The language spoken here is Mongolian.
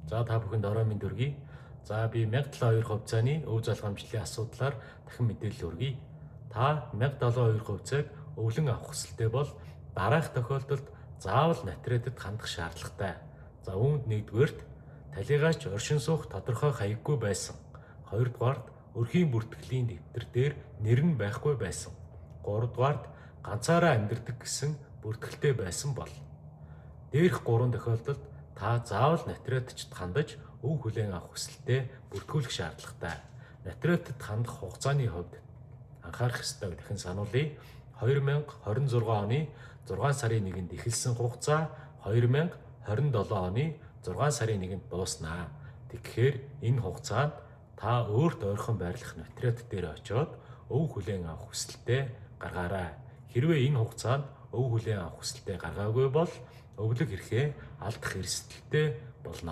За, та бүхэнд орой мэнд хүргэе. За, би 1072 хувьцааны өв залгамжлалын асуудлаар дахин мэдээлэл хүргэе. Та 1072 хувьцааг өвлөн авах хүсэлтэй бол дараах тохиолдолд заавал нотариатад хандах шаардлагатай. За, үүнд нэгдүгээрт талийгаач оршин суух тодорхой хаяггүй байсан. Хоёрдугаарт өрхийн бүртгэлийн дэвтэр дээр нэр нь байхгүй байсан. Гуравдугаарт ганцаараа амьдардаг гэсэн бүртгэлтэй байсан бол дээрх гурван тохиолдолд та заавал нотариатчид хандаж өв хүлээн авах хүсэлтээ бүртгүүлэх шаардлагатай. Нотариатад хандах хугацааны хувьд анхаарах ёстойг дахин сануулъя. 2026 оны 6 сарын 1-нд эхэлсэн хугацаа 2027 оны 6 сарын 1-нд дууснаа. Тэгэхээр энэ хугацаанд та өөрт ойрхон байрлах нотариат дээр очиод өв хүлээн авах хүсэлтээ гаргаарай. Хэрвээ энэ хугацаанд өв хүлээн авах хүсэлтээ гаргаагүй бол өвлөх эрхээ алдах эрсдэлтэй болно.